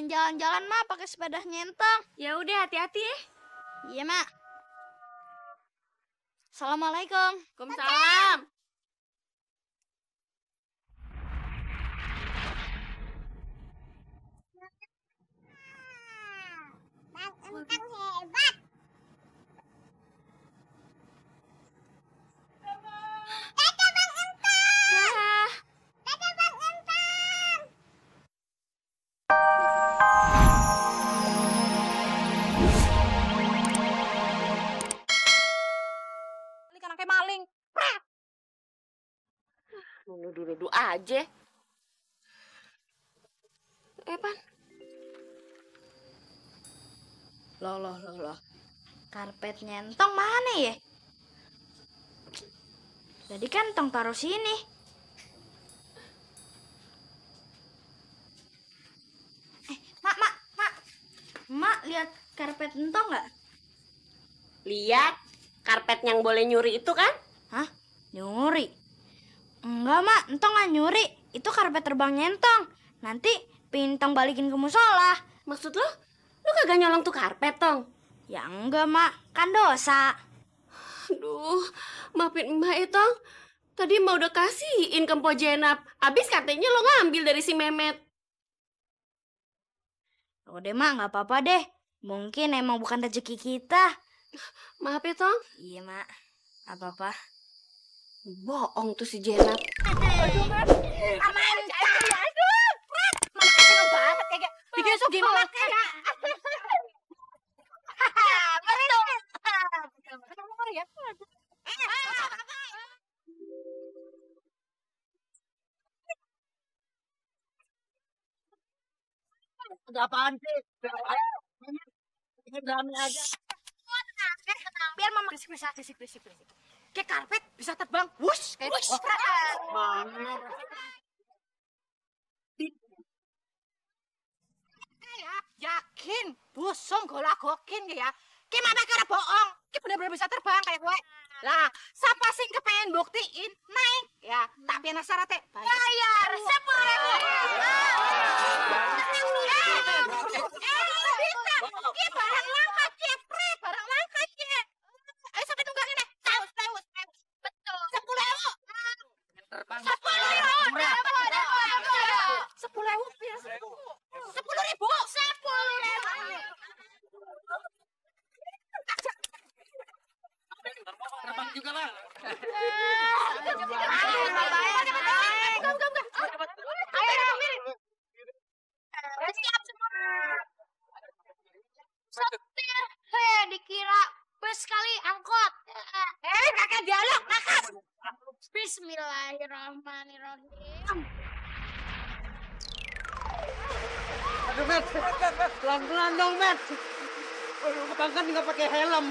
pengen jalan-jalan, Mak, pakai sepeda nyentang. Ya udah, hati-hati ya. Iya, Mak. Assalamualaikum. Waalaikumsalam. Bang Entang hebat. Dadah Bang Entang. Dadah Bang Entang. Ini kan anaknya maling. Nuduh-nuduh aja. Pan. Loh. Karpet nyentong mana ya? Tadi kan tong taruh sini. Mak. Mak, lihat karpet entong nggak? Lihat, karpet yang boleh nyuri itu kan? Hah? Nyuri? Enggak, Mak. Entong nggak nyuri. Itu karpet terbang nyentong. Nanti pintong balikin ke musola. Maksud lo? Lo kagak nyolong tuh karpet, Tong? Ya enggak, Mak. Kan dosa. Aduh, maafin emak ya, Tong. Tadi emak udah kasihin ke Mpok Jenap. Abis katanya lo ngambil dari si Memet. Udah, Mak. Nggak apa-apa deh. Mungkin emang bukan rezeki kita. Maaf ya, Tong. Iya, Mak. Apa-apa. Bohong tuh si Jenap. Aduh, Mat. Aman. Aduh, Mat. Mana seneng banget kayak bikin sugi malah kayak. Ada apaan sih? Ini berani aja. Tenang, biar mama berisik. Kayak karpet bisa terbang, wush, kayak wush. Mana? Ya, yakin, busung golagokin ya. Ki mama kira bohong, ki bener-bener bisa terbang kayak gue. Lah, siapa sing kepengen buktiin naik ya? Tak piana syaratnya bayar 10.000. Ki barang langka cepret, barang langka cepret. Ayo sampai tunggak ini. Taus. Betul. 10.000. Terbang. 10.000. 10.000. 10.000. Terbang juga lah. Siap semua. Setir. Hei, dikira bus kali angkot. Kakek dialog, nakal. Bismillahirrahmanirrahim. Aduh, Met. Pelan-pelan dong, Met. Abang kan nggak pakai helm.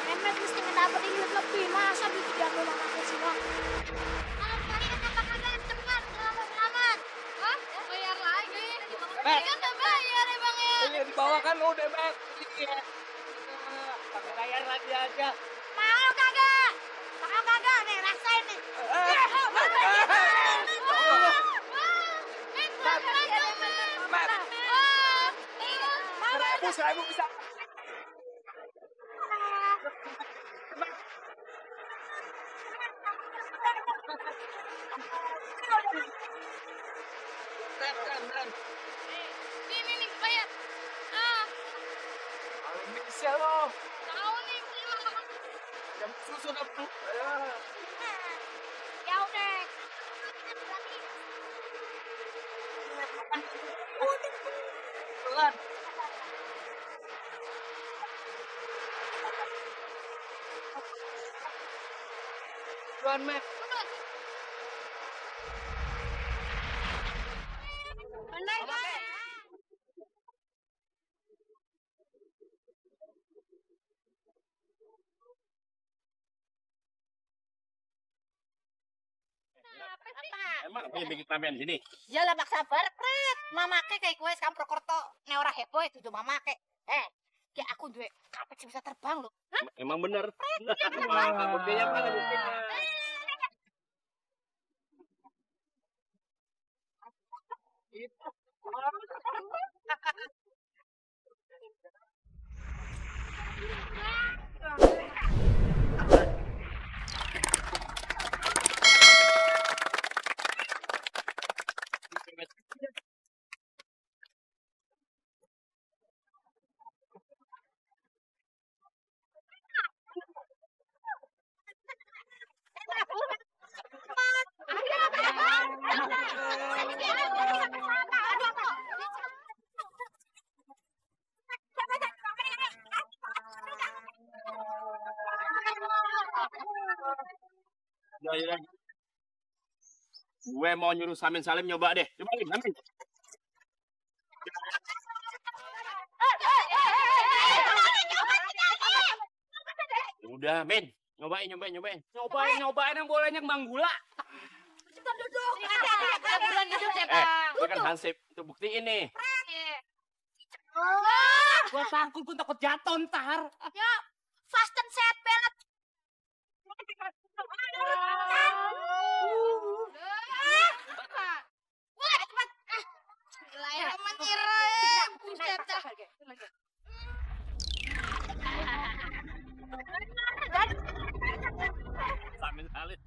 Memet mesti ngedapetin duit lebih. Masa duit 30 aku sih, Bang? Selamat. Hah? Bayar lagi. Met. Kan udah bayar ya, Bang ya? Iya, di bawah kan udah, Met. Iya. Pakai layar lagi aja. Mau kagak? Nih, rasain nih. Met. Seribu bisa. Rem. Ini nih, bayar. Bisa loh. Tahu nih, Jam susu udah bu. ya udah. Pelan. Pelan, Met. Benar, Bang. Emang apa yang bikin ramean sini? Ya lah mak sabar, Pret. Mamake kayak gue sekarang Prokerto. Nek ora heboh itu tuh mamake. Kayak aku duwe karpet sing bisa terbang lho. Emang bener. Buktinya mana buktinya? Yaudah. Gue mau nyuruh Samin Salim nyoba deh. Coba Lim, Samin. Udah, Min. Nyobain. Nyobain yang bolanya Bang Gula. Gue kan Hansip. Itu buktiin nih. Gua takut, gua takut jatuh ntar. Ya, fast and set banget. Samin Salim.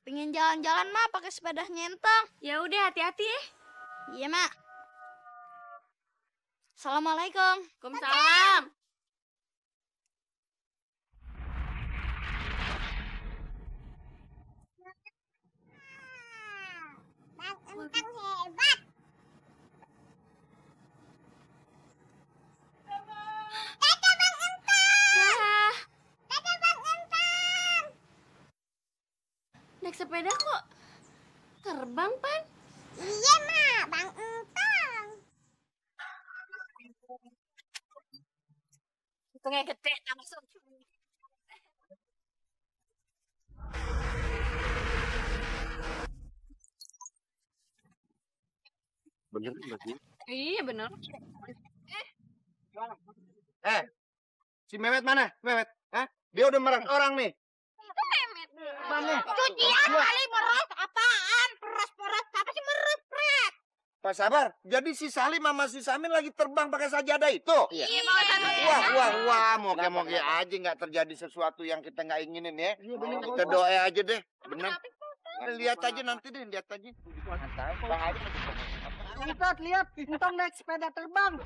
Pengen jalan-jalan mah pakai sepeda nyentang. Ya udah, hati-hati ya. Iya, Mak. Assalamualaikum. Waalaikumsalam. Bang Entang hebat. Dadah Bang Entang. Dah. Dadah Bang Entang. Naik sepeda kok terbang, Pan? Iya, Mak, Bang Entang. Hitungnya gede langsung. Bener kan berarti? Iya, bener. Si Mehmet mana? Mehmet? Hah? Dia udah merang orang nih. Mana? Cucian kali meres apaan? Peres-peres apa sih meres pret? Pak Sabar, jadi si Salim sama si Samin lagi terbang pakai sajadah itu? Iya. Wah, moga-moga aja nggak terjadi sesuatu yang kita nggak inginin ya. Kita doa aja deh, benar. Lihat aja nanti deh, lihat aja. Bang aja. Lihat, Entong naik sepeda terbang.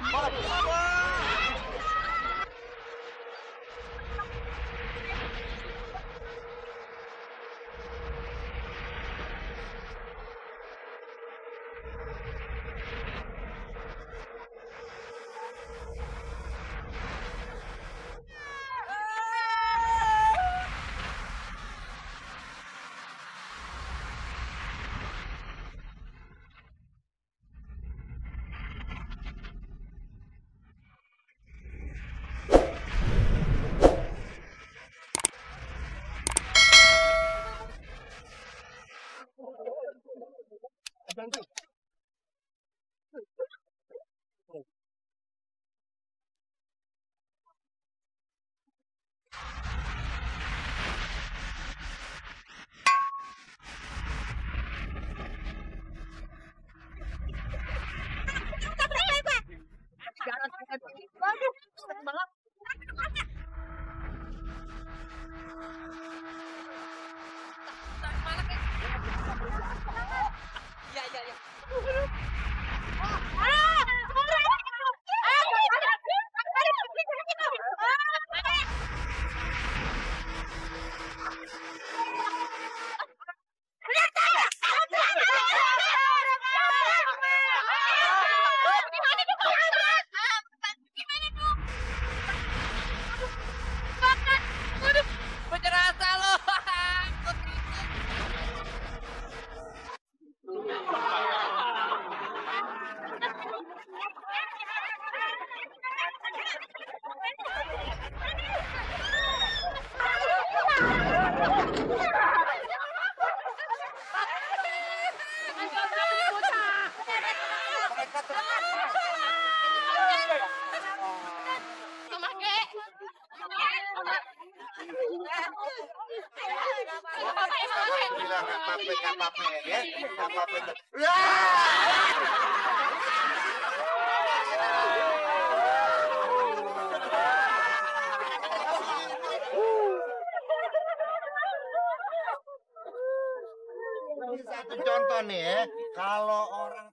Bilang nggak apa-apa ya, nggak apa-apa. Ini satu contoh nih ya, kalau orang